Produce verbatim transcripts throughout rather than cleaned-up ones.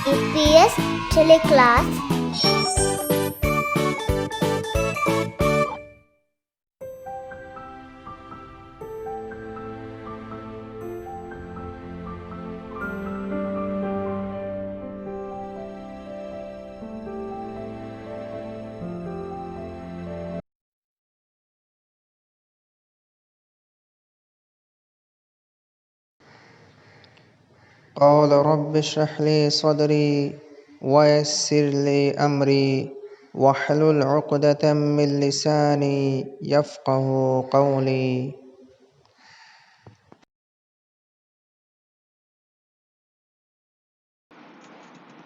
އީޕީއެސް ޓެލެކްލާސް. قال رب اشرح لي صدري ويسر لي أمري واحلل عقدة من لساني يفقه قولي.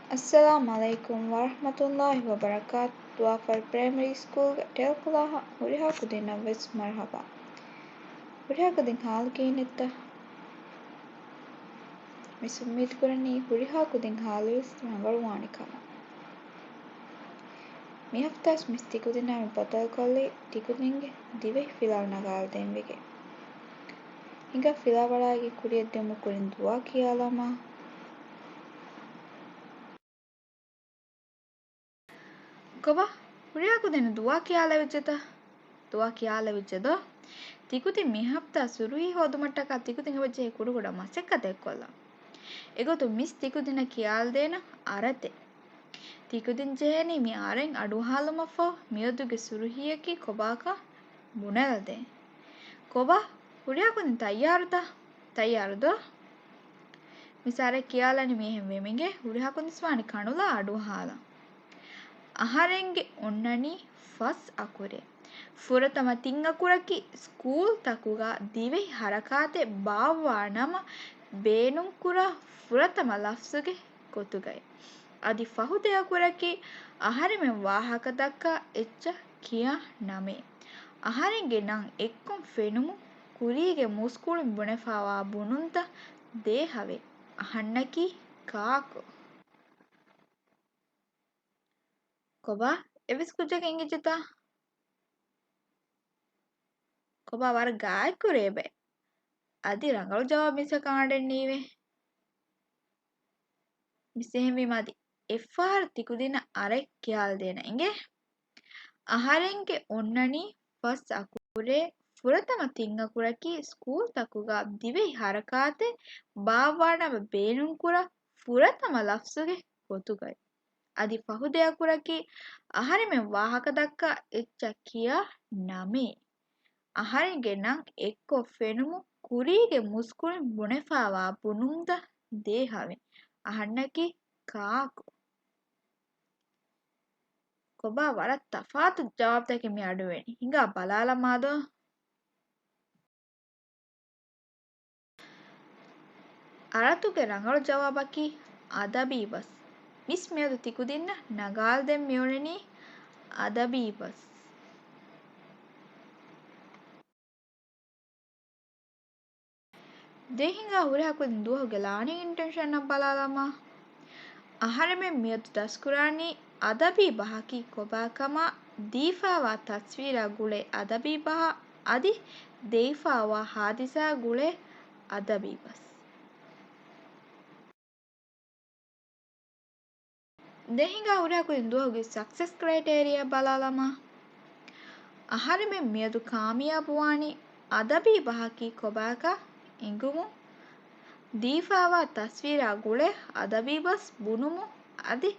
އައްސަލާމު ޢަލައިކުމް ވަރަޙްމަތުﷲި ވަބަރަކާތު. ދުވާފަރު ޕްރައިމަރީ ސްކޫލްގެ ޓެލެކްލާހަށް ހުރިހާ ކުދިންނަށް ވެސް މަރުޙަބާ. ހުރިހާ ކުދިން ޙާލު ކިހިނެއްތަ؟ މިސް އުއްމީދު ކުރަނީ ހުރިހާ ކުދިން ޙާލުވެސް ރަނގަޅުވާނެ ކަމަށް. މި ހަފްތާސް މިސް ތިކުދިންނާ މި ބަދަލުކޮށްލީ ތިކުދިންގެ ދިވެހި ފިލާވަޅު ނަގާލަދޭން ވެގެން. ހިނގާ ފިލާވަޅާއި ކުރިއަށް ދިއުމަށް ކުރިން ދުޢާ ކިޔާލަމާ. ކޮބާ؟ ހުރިހާ ކުދިންނަށް ދުޢާ ކިޔާލެވިއްޖެތަ؟ ދުޢާ ކިޔާލެވިއްޖެ ދޯ؟ ތިކުދިން މި ހަފްތާ ސުރުޚީ ހޯދުމަށްޓަކާ ތިކުދިން އެބަޖެހޭ ކުޑަކުޑަ މަސައްކަތެއް ކޮށްލަން. އެގޮތުން މިސް ތިކުދިންނަށް ކިޔާލަދޭނަން އަރަތެއް. ތިކުދިން ޖެހޭނީ މި އަރެއް އަޑުއަހާލުމަށްފަހު މިއަދުގެ ސުރުޚީއަކީ ކޮބާކަން ބުނެލަދޭން. ކޮބާ؟ ހުރިހާ ކުދިން ތައްޔާރުތަ؟ ތައްޔާރު ދޯ؟ މިސް އަރެއް ކިޔާލަނީ މިހެން ވޭ މިގޭ، ހުރިހާ ކުދިން ވެސް ވާނީ ކަނުލާ އަޑުއަހާލަން. އަހަރެންގެ އޮންނަނީ ފަސް އަކުރެއް. ފުރަތަމަ ތިން އަކުރަކީ ސްކޫލްތަކުގަ ދިވެހި ހަރަކާތެއް ބާއްވާ ނަމަ ބޭނުންކުރާ ފުރަތަމަ ލަފްޒުގެ ގޮތުގައި. އަދި ފަހު ދެ އަކުރަކީ އަހަރެމެން ވާހަކަ ދައްކާ އެއްޗަށް ކިޔާ ނަމޭ. އަހަރެންގެ ނަން އެއްކޮށް ފެނުމުން ކުރީގެ މުސްކުޅިން ބުނެފައިވާ ބުނުންތައް ދޭހަވޭ. އަހަންނަކީ ކާކު؟ ކޮބާ؟ އެއްވެސް ކުއްޖަކަށް އެނގިއްޖެތަ؟ ކޮބާ ވަރަށް ގާތްކުރޭ ބައެއް. އަދި ރަނގަޅު ޖަވާބު މިސްއަކަށް އަންނަނީވެ. މިސް އެހެންވީމަ އަދި އެއްފަހަރު ތިކުދިންނަށް އަރައެއް ކިޔާލަދޭނަން އިނގޭ. އަހަރެންގެ އޮންނަނީ ފަސް އަކުރެއް. ފުރަތަމަ ތިން އަކުރަކީ ސްކޫލްތަކުގަ ދިވެހި ހަރަކާތެއް ބާއްވާ ނަމަ ބޭނުންކުރާ ފުރަތަމަ ލަފްޒުގެ ގޮތުގައި. އަދި ފަހު ދެ އަކުރަކީ އަހަރެމެން ވާހަކަ ދައްކާ އެއްޗަށް ކިޔާ ނަމޭ. އަހަރެންގެ ނަން އެއްކޮށް ފެނުމުން ކުރީގެ މުސްކުޅިން ބުނެފައިވާ ބުނުންތައް ދޭހަވޭ. އަހަންނަކީ ކާކު؟ ކޮބާ ވަރަށް ތަފާތު ޖަވާބުތަކެއް މި އަޑުއެވެނީ. ހިނގާ ބަލާލަމާދޯ. އަރަތުގެ ރަނގަޅު ޖަވާބަކީ އަދަބީ ބަސް. މިސް މިއަދު ތިކުދިންނަށް ނަގާލަދޭން މިއުޅެނީ އަދަބީ ބަސް. ދެން ހިނގާ ހުރިހާ ކުދިން ދުވަހުގެ ލާނިން އިންޓެންޝަންއަށް ބަލާލަމާ. އަހަރެމެން މިއަދު ދަސްކުރާނީ އަދަބީ ބަހަކީ ކޮބާކަމާ، ދީފައިވާ ތަސްވީރާ ގުޅޭ އަދަބީ ބަހަށް އަދި ދެވިފައިވާ ހާދިސާ ގުޅޭ އަދަބީ ބަސް. ދެން ހިނގާ ހުރިހާ ކުދިން ދުވަހުގެ ސަކްސެސް ކްރައިޓޭރިއާ ބަލާލަމާ. އަހަރެމެން މިއަދު ކާމިޔާބުވާނީ އަދަބީ ބަހަކީ ކޮބާކަން އެނގުމުން، ދީފައިވާ ތަސްވީރާ ގުޅޭ އަދަބީ ބަސް ބުނުމުން އަދި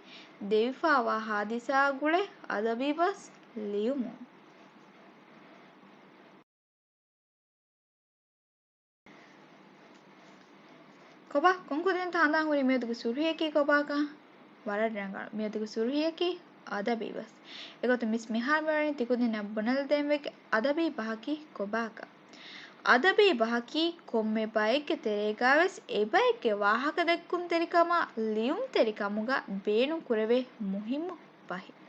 ދެވިފައިވާ ހާދިސާއާ ގުޅޭ އަދަބީ ބަސް ލިޔުމުން. ކޮބާ ކޮން ކުދިންތަ ހަނދާން ހުރީ މިއަދުގެ ސުރުޚީއަކީ ކޮބާކަން؟ ވަރަށް ރަނގަޅު. މިއަދުގެ ސުރުޚީއަކީ އަދަބީ ބަސް. އެގޮތުން މިސް މިހާރު މިއުޅެނީ ތިކުދިންނަށް ބުނެލަދޭން ވެގެން އަދަބީ ބަހަކީ ކޮބާކަން. އަދަބީ ބަހަކީ ކޮންމެ ބައެއްގެ ތެރޭގަވެސް އެބައެއްގެ ވާހަކަދެއްކުންތެރިކަމާ ލިޔުންތެރިކަމުގަ ބޭނުންކުރެވޭ މުހިއްމު ބަހެއް.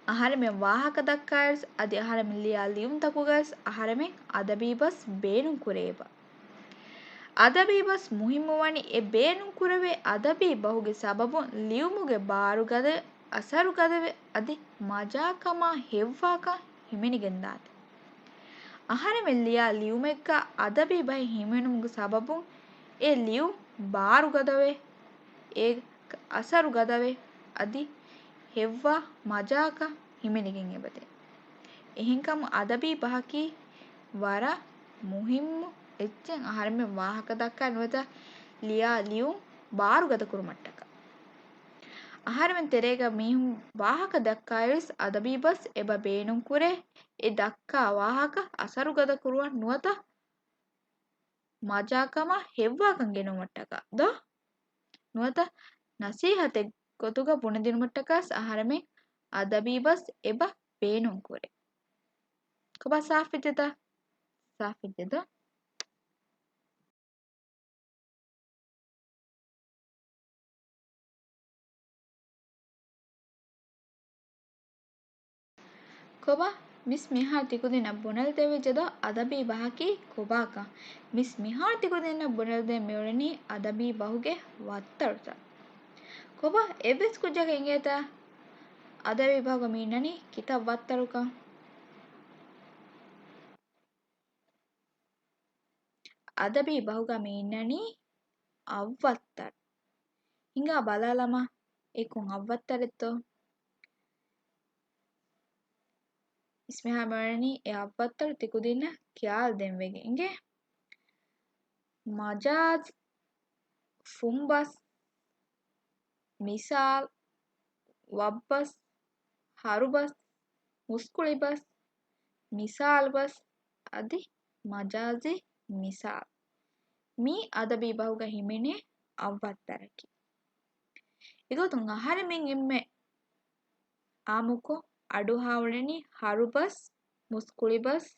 އަހަރެމެން ވާހަކަ ދައްކާއިރު އަދި އަހަރެމެން ލިޔާ ލިޔުންތަކުގަވެސް އަހަރެމެން އަދަބީ ބަސް ބޭނުން ކުރޭބަ. އަދަބީ ބަސް މުހިއްމުވަނީ އެ ބޭނުން ކުރެވޭ އަދަބީ ބަހުގެ ސަބަބުން ލިޔުމުގެ ބާރުގަދަވެ، އަސަރުގަދަވެ އަދި މަޖާކަމާ ހެއްވާކަން ހިމެނިގެންދާތީ. އަހަރެމެން ލިޔާ ލިޔުމެއްގަ އަދަބީ ބަހެއް ހިމެނުމުގެ ސަބަބުން އެ ލިޔުން ބާރުގަދަވެ، އޭގެ އަސަރު ގަދަވެ، އަދި ހެއްވާ މަޖާކަށް ހިމެނިގެން އެބަދޭ. އެހެންކަމުން އަދަބީ ބަހަކީ ވަރަށް މުހިއްމު އެއްޗެއް އަހަރެމެން ވާހަކަ ދައްކާ ނުވަތަ ލިޔާ ލިޔުން ބާރުގަދަ ކުރުމަށްޓަކާ. އަހަރެމެން ތެރޭގަ މީހުން ވާހަކަ ދައްކާއިރުވެސް އަދަބީ ބަސް އެބަ ބޭނުން ކުރޭ، އެ ދައްކާ ވާހަކަ އަސަރުގަދަ ކުރުވަން ނުވަތަ މަޖާކަމާ ހެއްވާކަން ގެނުވުމަށްޓަކާ ދޯ؟ ނުވަތަ ނަސޭހަތެއް ގޮތުގަ ބުނެދިނުމަށްޓަކާސް އަހަރެމެން އަދަބީ ބަސް އެބަ ބޭނުން ކުރޭ. ކޮބާ ސާފެއްޖެތަ؟ ސާފެއްޖެދޯ؟ ކޮބާ؟ މިސް މިހާރު ތިކުދިންނަށް ބުނެލަދެވިއްޖެދޯ އަދަބީ ބަހަކީ ކޮބާކަން؟ މިސް މިހާރު ތިކުދިންނަށް ބުނެލަދޭން މިއުޅެނީ އަދަބީ ބަހުގެ ވައްތަރުތައް. ކޮބާ އެއްވެސް ކުއްޖަކަށް އިނގޭތަ އަދަބީ ބަހުގަ މި އިންނަނީ ކިތައް ވައްތަރުކަން؟ އަދަބީ ބަހުގަ މި އިންނަނީ އަށްވައްތަރު. ހިނގާ ބަލާލަމާ، އެ ކޮން އަށްވައްތަރެއްތޯ؟ މިސް މިހާރު މިއުޅެނީ އެ އަށްވައްތަރު ތިކުދިންނަށް ކިޔާލަދޭން ވެގެން އިނގޭ. މަޖާޒް، ފުންބަސް، މިސާލް، ވައްބަސް، ހަރުބަސް، މުސްކުޅިބަސް، މިސާލުބަސް އަދި މަޖާޒީ މިސާލް. މީ އަދަބީ ބަހުގަ ހިމެނޭ އަށްވައްތަރަކީ. އެގޮތުން އަހަރެމެން އެންމެ އާއްމުކޮށް އަޑުއަހާ އުޅެނީ ހަރުބަސް، މުސްކުޅިބަސް،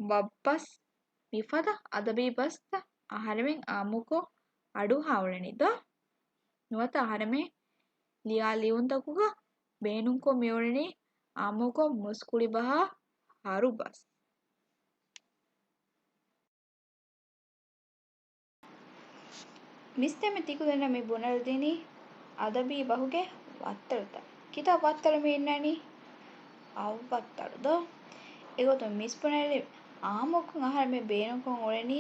ވައްބަސް މިފަދަ އަދަބީ ބަސްތައް އަހަރެމެން އާއްމުކޮށް އަޑުއަހާ އުޅެނީ ދޯ؟ ނުވަތަ އަހަރެމެން ލިޔާ ލިޔުންތަކުގަ ބޭނުންކޮށް މިއުޅެނީ އާއްމުކޮށް މުސްކުޅި ބަހާ ހަރުބަސް. މިސް ދެންމެ ތިކުދިންނަށް މި ބުނެލަދިނީ އަދަބީ ބަހުގެ ވައްތަރުތައް. ކިތައް ވައްތަރު މި އިންނަނީ؟ އަށްވައްތަރު ދޯ؟ އެގޮތުން މިސް ބުނެލި އާއްމުކޮށް އަހަރެމެން ބޭނުންކޮށް އުޅެނީ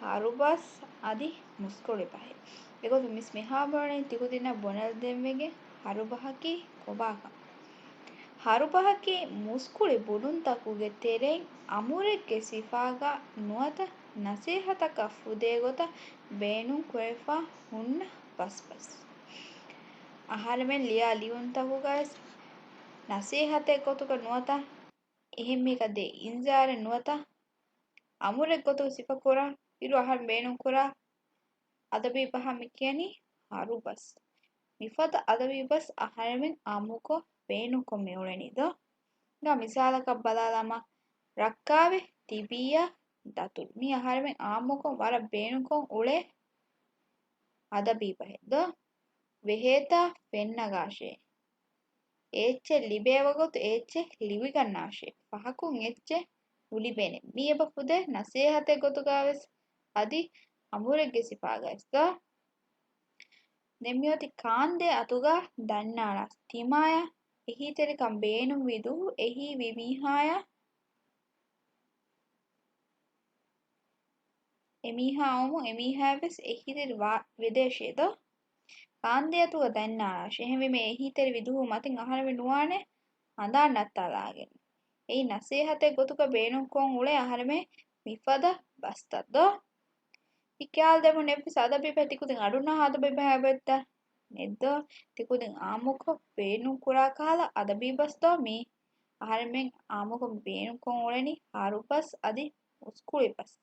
ހަރުބަސް އަދި މުސްކުޅި ބަހެއް. އެގޮތުން މިސް މިހާރު މިއުޅެނީ ތިކުދިންނަށް ބުނެލަދޭން ވެގެން ހަރުބަހަކީ ކޮބާކަން. ހަރުބަހަކީ މުސްކުޅި ބުނުންތަކުގެ ތެރެއިން އަމުރެއްގެ ސިފާގަ ނުވަތަ ނަސޭހަތަކަށް ފުދޭ ގޮތަށް ބޭނުން ކުރެވިފަ ހުންނަ ބަސްބަސް. އަހަރެމެން ލިޔާ ލިޔުންތަކުގަވެސް ނަސޭހަތެއް ގޮތުގަ ނުވަތަ އެހެން މީހަކަށް ދޭ އިންޒާރެއް ނުވަތަ އަމުރެއް ގޮތުގަ ސިފަކުރާ އިރު އަހަރެން ބޭނުންކުރާ އަދަބީ ބަހަށް މި ކިޔަނީ ހަރުބަސް. މިފަދަ އަދަބީ ބަސް އަހަރެމެން އާއްމުކޮށް ބޭނުންކޮށް މިއުޅެނީ ދޯ؟ ގާ މިސާލަކަށް ބަލާލަމާ، ރައްކާވެ ތިބީއަށް ދަތުރު. މީ އަހަރެމެން އާއްމުކޮށް ވަރަށް ބޭނުންކޮށް އުޅޭ އަދަބީ ބަހެއް ދޯ؟ ވެހޭތާ ފެންނަގާށޭ. އެއްޗެއް ލިބޭ ވަގުތު އެއްޗެއް ލިބިގަންނާށޭ. ފަހަކުން އެއްޗެއް ނުލިބޭނެ. މީ އެބަ ފުދޭ ނަސޭހަތެއް ގޮތުގަވެސް އަދި އަމުރެއްގެ ސިފާގަވެސް ދޯ؟ ދެން މިއޮތީ ކާންދެ އަތުގަ ދަންނާޅާ ތިމާޔަށް އެހީތެރިކަން ބޭނުންވި ދުވަހު އެހީވި މީހާޔަށް އެމީހާ އައުމުން އެމީހާޔަށްވެސް އެހީތެރި ވާ ވެދޭށޭ ދޯ؟ ކާންދެ އަތުގަ ދަންނާޅާށޭ. އެހެންވީމަ އެހީތެރިވި ދުވަހު މަތިން އަހަރެމެން ނުވާނެ ހަނދާން ނައްތާލާގެން. އެއީ ނަސޭހަތެއް ގޮތުގަ ބޭނުންކޮށް އުޅޭ އަހަރެމެން މިފަދަ ބަސްތައް ދޯ؟ މި ކިޔާލަދެމުން އެއްވެސް އަދަބީ ބަހެއް ތިކުދިން އަޑުނަހާ އަދަބީ ބަހެއް އެބައޮތްތަ؟ ނެތްދޯ؟ ތިކުދިން އާއްމުކޮށް ބޭނުން ކުރާ ކަހަލަ އަދަބީ ބަސް ދޯ މީ؟ އަހަރެމެން އާއްމުކޮށް ބޭނުންކޮށް އުޅެނީ ހަރުބަސް އަދި މުސްކުޅި ބަސް.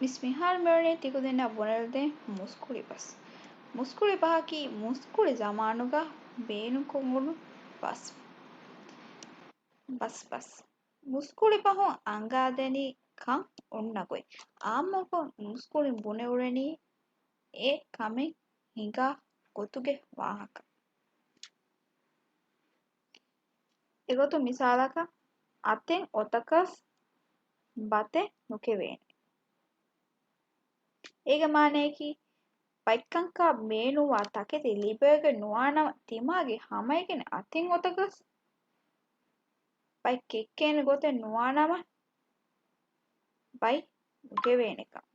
މިސް މިހާރު މިއުޅެނީ ތިކުދިންނަށް ބުނެލަދޭން މުސްކުޅި ބަސް. މުސްކުޅި ބަހަކީ މުސްކުޅި ޒަމާނުގަ ބޭނުންކޮށް އުޅުނު ބަސް. ބަސް ބަސް. މުސްކުޅި ބަހުން އަނގާދެނީ ކަން އޮންނަ ގޮތް. އާއްމުކޮށް މުސްކުޅިން ބުނެ އުޅެނީ އެ ކަމެއް ހިނގާ ގޮތުގެ ވާހަކަ. އެގޮތުން މިސާލަކަށް، އަތެއް އޮތަކަސް ބަތެއް ނުކެވޭނެ. އޭގެ މާނަޔަކީ، ބައެއްކަންކަން ބޭނުންވާ ތަކެތި ލިބިގެން ނުވާނަމަ، ތިމާގެ ހަމައިގެން އަތެއް އޮތަކަސް ބައެއް ކެއްކޭނެ ގޮތެއް ނުވާނަމަ، ބައެއް ނުކެވޭނެކަން.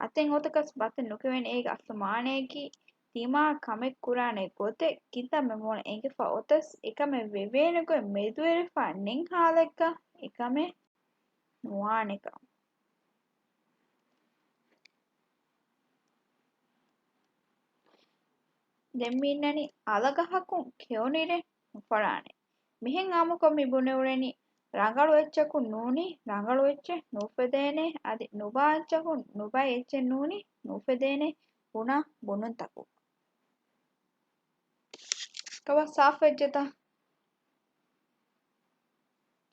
އަތެއް އޮތަކަސް ބަތެއް ނުކެވޭނެ. އޭގެ އަސްލު މާނައަކީ، ތިމާ ކަމެއް ކުރާނެ ގޮތެއް ކިތަންމެ މޫނަށް އެނގިފަ އޮތަސް، އެކަމެއް ވެވޭނެ ގޮތް މެދުވެރިފަ ނެތް ހާލެއްގަ އެކަމެއް ނުވާނެކަން. ދެން މި އިންނަނީ އަލަގަހަކުން ކެއުނިރެއް ނުފަޅާނެ. މިހެން އާއްމުކޮށް މި ބުނެވުނީ، ރަނގަޅު އެއްޗަކުން ނޫނީ ރަނގަޅު އެއްޗެއް ނުއުފެދޭނެ، އަދި ނުބައި އެއްޗަކުން ނުބައި އެއްޗެއް ނޫނީ ނުއުފެދޭނެ ބުނާ ބުނުންތަކުން. ކޮބާ ސާފުވެއްޖެތަ؟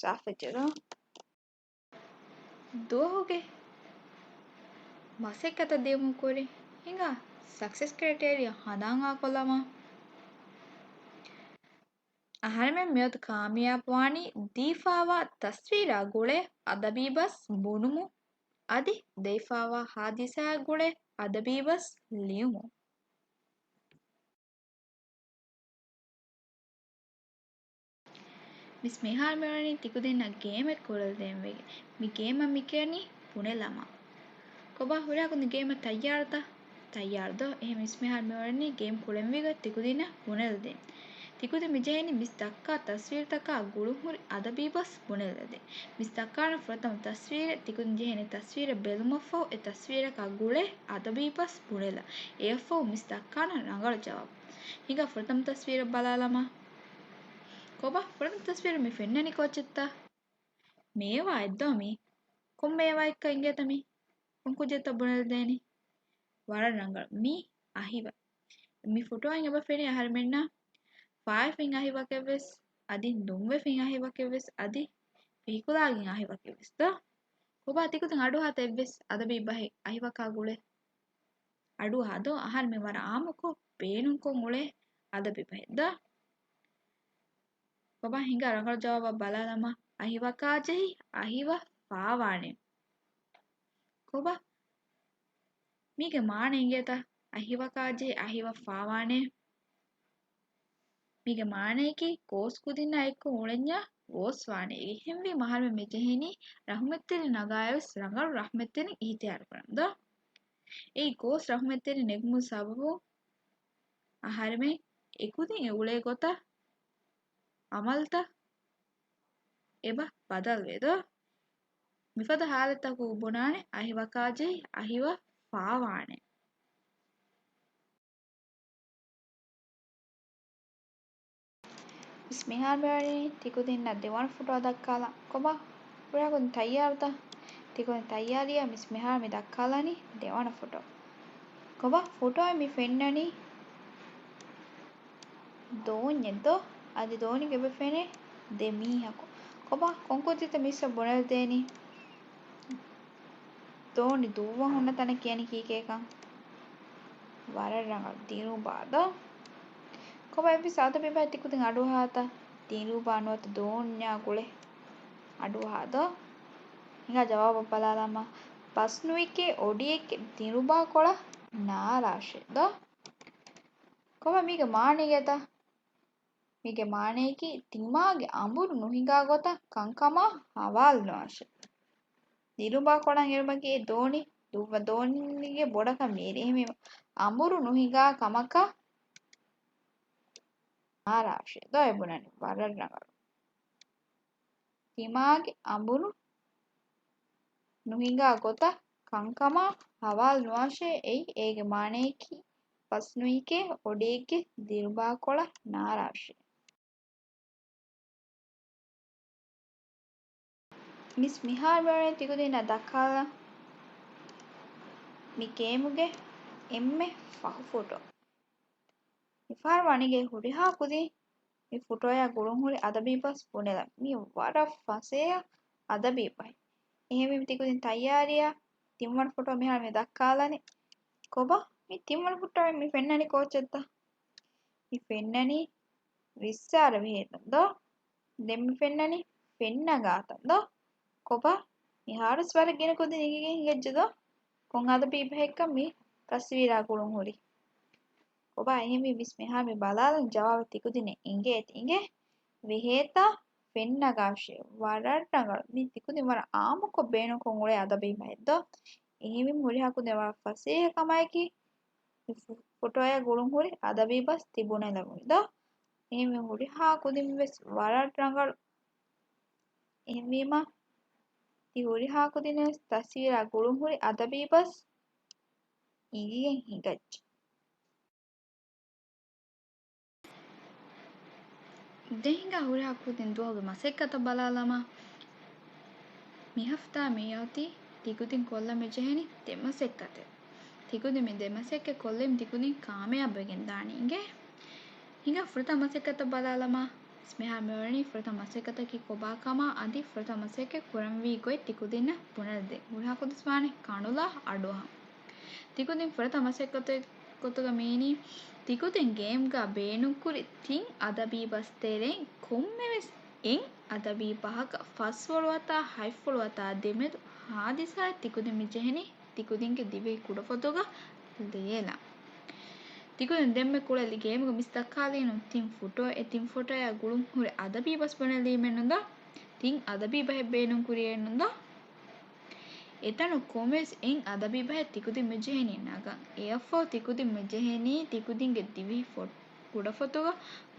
ސާފުވެއްޖެތަ؟ ދުވަހުގެ މަސައްކަތަށް ދިޔުމުން ކުރިން ހިނގާ ސަކްސެސް ކްރައިޓޭރިއާ ހަނދާން އާކޮށްލަމާ. އަހަރެމެން މިއަދު ކާމިޔާބުވާނީ ދީފާވާ ތަސްވީރާ ގުޅޭ އަދަބީ ބަސް ބުނުމުން، އަދި ދެވިފާވާ ހާދިސާއާ ގުޅޭ އަދަބީ ބަސް ލިޔުމުން. މިސް މިހާރު މިއުޅެނީ ތިކުދިންނަށް ގޭމެއް ކުޅެލިދޭން ވެގެން. މި ގޭމަށް މި ކިޔަނީ ބުނެލަމާ. ކޮބާ ހުރިހާ ކުދިން ގޭމަށް ތައްޔާރުތަ؟ ތައްޔާރު ދޯ؟ އެހެން މިސް މިހާރު މިއުޅެނީ ގޭމް ކުޅެންވީގޮތް ތިކުދިންނަށް ބުނެލިދޭން. ތިކުދިން މި ޖެހޭނީ މިސް ދައްކާ ތަސްވީރުތަކާ ގުޅުންހުރި އަދަބީ ބަސް ބުނެލަދޭން. މިސް ދައްކާނެ ފުރަތަމަ ތަސްވީރެއް ތިކުދިން ޖެހޭނީ ތަސްވީރެއް ބެލުމަށްފަހު އެ ތަސްވީރަކާ ގުޅޭ އަދަބީ ބަސް ބުނެލަ. އެއަށްފަހު މިސް ދައްކާނަ ރަނގަޅު ޖަވާބު. ހިނގާ ފުރަތަމަ ތަސްވީރަށް ބަލާލަމާ. ކޮބާ ފުރަތަމަ ތަސްވީރު މި ފެންނަނީ ކޯއްޗެއްތަ؟ މޭވާއެއްދޯ މީ؟ ކޮން މޭވާއެއްކަން އިނގޭތަ މީ؟ ކޮން ކުއްޖެއްތަ ބުނެލަދޭނީ؟ ވަރަށް ރަނގަޅު. މީ އަހިވަ. މި ފޮޓޯއިން އެބަ ފެނޭ އަހަރެމެންނަށް ފާއިފިން އަހިވަކެއްވެސް، އަދި ނުންވެފިން އަހިވަކެއްވެސް، އަދި ފިހިކުލާގިން އަހިވަކެއްވެސް ދޯ؟ ކޮބާ ތިކުދިން އަޑުއަހާތަ އެއްވެސް އަދަބީ ބަހެއް އަހިވަކާ ގުޅޭ؟ އަޑުއަހާ ދޯ؟ އަހަރެމެން ވަރަށް އާއްމުކޮށް ބޭނުންކޮށް އުޅޭ އަދަބީ ބަހެއް ދޯ؟ ކޮބާ ހިނގާ ރަނގަޅު ޖަވާބަށް ބަލާލަމާ. އަހިވަކާ ޖެހި އަހިވަ ފާވާނެ. ކޮބާ؟ މީގެ މާނަ އިނގޭތަ؟ އަހިވަކާ ޖެހި އަހިވަ ފާވާނެ. މީގެ މާނަޔަކީ ގޯސް ކުދިންނާ އެއްކޮށް އުޅެންޏާ ގޯސް ވާނެ. އެހެންވީމަ އަހަރެމެން މި ޖެހޭނީ ރަހުމަތްތެރިން ނަގާއިރުވެސް ރަނގަޅު ރަހުމަތްތެރިން އިހްތިޔާރު ކުރަން ދޯ؟ އެއީ ގޯސް ރަހުމަތްތެރިން ނެގުމުން ސަބަބުން އަހަރެމެން އެކުދިން އެ އުޅޭ ގޮތަށް އަމަލުތައް އެބަ ބަދަލުވޭ ދޯ؟ މިފަދަ ހާލަތްތަކުގަ ބުނާނެ އަހިވަކާ ޖެހި އަހިވަ ފާވާނެ. މިސް މިހާރު މިވަނީ ތިކުދިންނަށް ދެވަނަ ފޮޓޯ ދައްކާލަން. ކޮބާ؟ ހުރިހާ ކުދިން ތައްޔާރުތަ؟ ތިކުދިން ތައްޔާރީއަ؟ މިސް މިހާރު މި ދައްކާލަނީ ދެވަނަ ފޮޓޯ. ކޮބާ ފޮޓޯއެއް މި ފެންނަނީ؟ ދޯންޏެއް ދޯ؟ އަދި ދޯނިގަ އެބަ ފެނޭ ދެ މީހަކު. ކޮބާ ކޮން ކުއްޖެއްތަ މިސްއަށް ބުނެލަދޭނީ؟ ދޯނި ދުއްވަން ހުންނަ ތަނަށް ކިޔަނީ ކީކޭކަން؟ ވަރަށް ރަނގަޅު، ދިރުބާ ދޯ؟ ކޮބާ އެއްވެސް އަދަބީ ބަހެއް ތިކުދިން އަޑުއަހާތަ؟ ދިރުބާ ނުވަތަ ދޯންޏާ ގުޅޭ އަޑުއަހާ ދޯ؟ ހިނގާ ޖަވާބަށް ބަލާލަމާ. ބަސް ނުވިކޭ އޮޑިއެއްގެ ދިރުބާ ކޮޅަށް ނާރާށޭ ދޯ؟ ކޮބާ މީގެ މާނަ އިނގޭތަ؟ މީގެ މާނަޔަކީ ތިމާގެ އަނބުރު ނުހިނގާ ގޮތަށް ކަންކަމާ ހަވާލު ނުވާށޭ. ދިރުބާ ކޮޅަށް އެރުމަކީ އެ ދޯނި ދުއްވަ ދޯނިގެ ބޮޑަކަށް މިއެރި. އެހެންވީމަ އަނބުރު ނުހިނގާ ކަމަކަށް ނާރާށޭ ދޯ އެ ބުނަނީ. ވަރަށް ރަނގަޅު. ތިމާގެ އަނބުރު ނުހިނގާ ގޮތަށް ކަންކަމާ ހަވާލު ނުވާށޭ. އެއީ އޭގެ މާނަޔަކީ ބަސް ނުވިކޭ އޮޑިއެއްގެ ދިރުބާ ކޮޅަށް ނާރާށޭ. މިސް މިހާރު މިއުޅެނީ ތިކުދިންނަށް ދައްކާލަން މި ގޭމުގެ އެންމެ ފަހު ފޮޓޯ. މިފަހަރު ވަނީ ހުރިހާ ކުދިން މި ފޮޓޯއާ ގުޅުންހުރި އަދަބީ ބަސް ބުނެލަން. މީ ވަރަށް ފަސޭހަ އަދަބީ ބަހެއް. އެހެންވީމަ ތިކުދިން ތައްޔާރީއަ؟ ތިންވަނަ ފޮޓޯ މިހާރު މި ދައްކާލަނީ. ކޮބާ މި ތިންވަނަ ފޮޓޯއިން މި ފެންނަނީ ކޯއްޗެއްތަ؟ މި ފެންނަނީ ވިއްސާރަ ވިހޭތަން ދޯ؟ ދެން މި ފެންނަނީ ފެންނަގާތަން ދޯ؟ ކޮބާ މިހާރުސް ވަރަށް ގިނަ ކުދިން އެނގިގެން ހިނގައްޖެ ދޯ؟ ކޮން އަދަބީ ބަހެއްކަން މި ތަސްވީރާ ގުޅުން ހުރީ؟ ކޮބާ އެހެންވީ މިސް މިހާރު މި ބަލާލަން ޖަވާބު ތިކުދިންނަށް އެނގޭތި އިނގޭ. ވެހޭތާ ފެންނަގާށޭ. ވަރަށް ރަނގަޅު. މި ތިކުދިން ވަރަށް އާއްމުކޮށް ބޭނުންކޮށް އުޅޭ އަދަބީ ބަހެއް ދޯ؟ އެހެންވީމަ ހުރިހާ ކުދިން ވަރަށް ފަސޭހަ ކަމާއެކީ މި ފޮ-، ފޮޓޯއާ ގުޅުން ހުރި އަދަބީ ބަސް ތި ބުނެލެވުނީ ދޯ؟ އެހެންވީ ހުރިހާ ކުދިން ވެސް ވަރަށް ރަނގަޅު. އެހެންވީމަ ތި ހުރިހާ ކުދިން ވެސް ތަސްވީރާ ގުޅުން ހުރި އަދަބީ ބަސް އިނގިގެން ހިނގައްޖެ. ދެން ހިނގާ ހުރިހާ ކުދިން ދުވަހުގެ މަސައްކަތަށް ބަލާލަމާ. މި ހަފްތާ މިއޮތީ ތިކުދިން ކޮށްލަން މި ޖެހެނީ ދެ މަސައްކަތެއް. ތިކުދިން މި ދެ މަސައްކަތް ކޮށްލީމަ ތިކުދިން ކާމިޔާބުވެގެން ދާނީ އިނގޭ. ހިނގާ ފުރަތަމަ މަސައްކަތަށް ބަލާލަމާ. މިހާރު މިއުޅެނީ ފުރަތަމަ މަސައްކަތަކީ ކޮބާ ކަމާ އަދި ފުރަތަމަ މަސައްކަތް ކުރަންވީ ގޮތް ތިކުދިންނަށް ބުނެލަދޭ. ހުރިހާ ކުދިން ވެސް ވާނެ ކަނުލާ އަޑުއަހަން. ތިކުދިން ފުރަތަމަ މަސައްކަތުގެ ގޮތުގަ މިއިނީ، ތިކުދިން ގޭމްގަ ބޭނުންކުރި ތިން އަދަބީ ބަސް ތެރެއިން ކޮންމެވެސް އެއް އަދަބީ ބަހަކަށް ފަސްފުޅު ވަތާ ހަތްފުޅު ވަތާ ދެމެދު ހާދިސާއެއް ތިކުދިން މި ޖެހެނީ ތިކުދިންގެ ދިވެހި ކުޑަފޮތުގަ ލިޔެލަން. ތިކުދިން ދެންމެ ކުޅެލި ގޭމުގަ މިސް ދައްކާލީނު ތިން ފޮޓޯ، އެ ތިން ފޮޓޯއާ ގުޅުން ހުރި އަދަބީ ބަސް ބުނެލީމެއްނުންދޯ؟ ތިން އަދަބީ ބަހެއް ބޭނުންކުރިއެއްނުންދޯ؟ އެތަނު ކޮންމެވެސް އެއް އަދަބީ ބަހެއް ތިކުދިން މި ޖެހެނީ ނަގަން. އެއަށްފަހު ތިކުދިން މި ޖެހެނީ ތިކުދިންގެ ދިވެހި ފޮ-، ކުޑަފޮތުގަ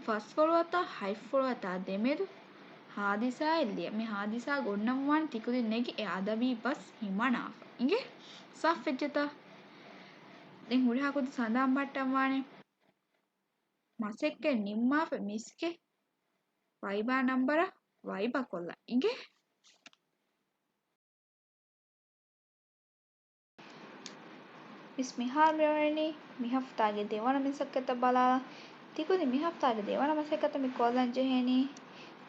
ފަސްފުޅު ވަތާ ހަތްފުޅު ވަތާ ދެމެދު ހާދިސާއެއް ލިޔަ. މި ހާދިސާ ގޮންނަން ވާނީ ތިކުދިން ނެގި އެ އަދަބީ ބަސް ހިމަނާފަ. އިނގޭ؟ ސާފުވެއްޖެތަ؟ ދެން ހުރިހާ ކުދިން ސަނދާން ބަހައްޓަން ވާނެ. މަސައްކަތް ނިންމާފަ މިސްގެ ވައިބާ ނަންބަރަށް ވައިބާ ކޮށްލަން. އިނގޭ؟ މިސް މިހާރު މިއުޅެނީ މި ހަފްތާގެ ދެވަނަ މަސައްކަތަށް ބަލާލަން. ތިކުދިން މި ހަފްތާގެ ދެވަނަ މަސައްކަތަށް މި ކޮށްލަން ޖެހެނީ،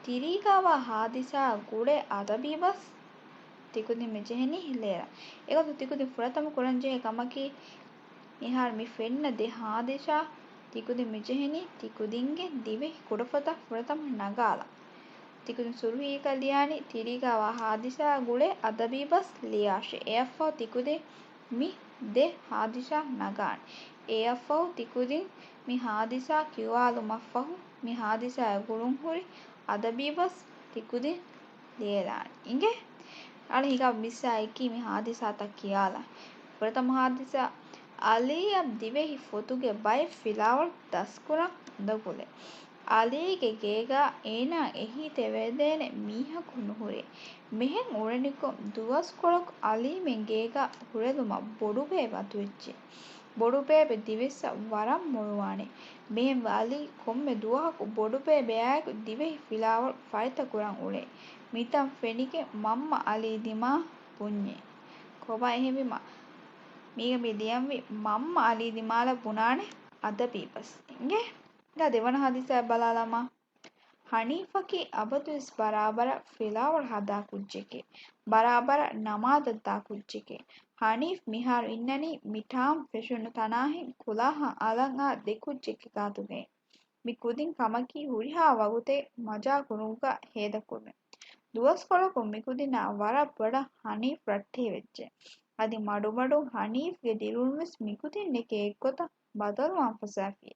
ތިރީގަވާ ހާދިސާއަށް ގުޅޭ އަދަބީ ބަސް ތިކުދިން މި ޖެހެނީ ލޭރަން. އެގޮތުން ތިކުދިން ފުރަތަމަ ކުރަން ޖެހޭ ކަމަކީ، މިހާރު މި ފެންނަ ދެ ހާދިސާ ތިކުދިން މި ޖެހެނީ ތިކުދިންގެ ދިވެހި ކުޑަފޮތަށް ފުރަތަމަ ނަގާލަން. ތިކުދިން ސުރުހީއަކަށް ލިޔާނީ ތިރީގަވާ ހާދިސާއަށް ގުޅޭ އަދަބީ ބަސް ލިޔާށޭ. އެއަށްފަހު ތިކުދިން މި ދެ ހާދިސާ ނަގާނެ. އެއަށްފަހު ތިކުދިން މި ހާދިސާ ކިޔުވާލުމަށްފަހު، މި ހާދިސާއާ ގުޅުން ހުރި އަދަބީ ބަސް ތިކުދިން ލިޔެލާނެ. އިނގޭ؟ އަޅެ ހިނގާ މިސްއާއެކީ މި ހާދިސާތައް ކިޔާލަން. ފުރަތަމަ ހާދިސާ، އަލީއަށް ދިވެހި ފޮތުގެ ބައެއް ފިލާވަޅު ދަސްކުރަން އުނދަގުލޭ. އަލީގެ ގޭގަ އޭނާ އެހީތެރިވެދޭނެ މީހަކު ނުހުރޭ. މިހެން އުޅެނިކޮށް ދުވަސްކޮޅަކު އަލީމެން ގޭގަ ހުރެލުމަށް ބޮޑުބޭބެ މަތުވެއްޖެ. ބޮޑުބޭބެ ދިވެއްސަށް ވަރަށް މޮޅުވާނެ. މިހެންވެ އަލީ ކޮންމެ ދުވަހަކު ބޮޑުބޭބެއާއެކު ދިވެހި ފިލާވަޅު ފަރިތަކުރަން އުޅޭ. މިތަން ފެނިގެން މަންމަ އަލީ ދިމާ ބުންޏޭ. ކޮބާ އެހެންވީމަ؟ މީގަ މި ލިޔަންވީ މަންމަ އަލީ ދިމާލަށް ބުނާނެ އަދަބީ ބަސް. އިނގޭ؟ ދާ ދެވަނަ ހާދިސާއެއް ބަލާލަމާ. ހަނީފަކީ އަބަދުވެސް ބަރާބަރަށް ފިލާވަޅު ހަދާ ކުއްޖެކޭ. ބަރާބަރަށް ނަމާދަށް ދާ ކުއްޖެކޭ. ހަނީފް މިހާރު އިންނަނީ މި ޓާމް ފެށުނު ތަނާހެން ކުލާހަށް އަލަށް އާ ދެ ކުއްޖެއްގެ ގާތުގައި. މި ކުދިން ކަމަކީ ހުރިހާ ވަގުތެއް މަޖާ ކުރުމުގަ ހޭދަކުރުމެއް. ދުވަސްކޮޅަކު މި ކުދިންނާ ވަރަށް ބޮޑަށް ހަނީފް ރައްޓެހިވެއްޖެ. އަދި މަޑުމަޑުން ހަނީފްގެ ދިރިއުޅުންވެސް މިކުދިންނެކޭ އެއްގޮތަށް ބަދަލުވާން ފަސޭހަވި.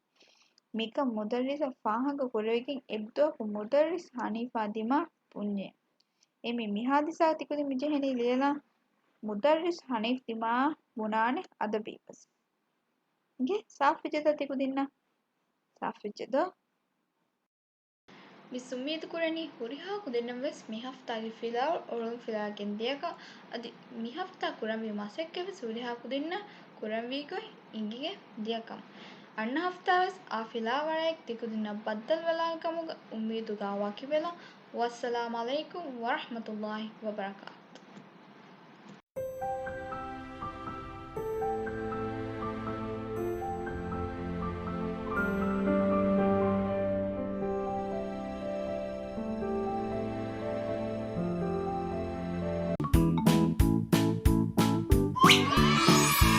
މިކަން މުދައްރިސަށް ފާހަގަ ކުރެވިގެން އެއްދުވަހަކު މުދައްރިސް ހަނީފާ ދިމާ ބުންޏޭ. އެ މި މި ހާދިސާ ތިކުދިން މި ޖެހެނީ ލިޔެލާން. މުދައްރިސް ހަނީފް ދިމާ ބުނާނެ އަދަބީ ބަސް. އިނގޭ ސާފުވެއްޖެތަ ތިކުދިންނަށް؟ ސާފުވެއްޖެ ދޯ؟ މިސް އުއްމީދު ކުރަނީ ހުރިހާ ކުދިންނަށް ވެސް މި ހަފްތާގެ ފިލާވަޅު އޮޅުން ފިލާގެން ދިޔަކަން. އަދި މި ހަފްތާ ކުރަންވީ މަސައްކަތް ވެސް ހުރިހާ ކުދިންނަށް ކުރަންވީ ގޮތް އިނގިގެން ދިޔަކަން. އަންނަ ހަފްތާ ވެސް އާ ފިލާވަޅާއެކު ތިކުދިންނަށް ބައްދަލުވެލާނެ ކަމުގަ އުއްމީދުގަ ވަކިވެލަން. ވައްސަލާމް ޢަލައިކުމް ވަރަޙްމަތުﷲި ވަބަރަކާތު.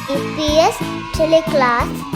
އީޕީއެސް ޓެލެކްލާސް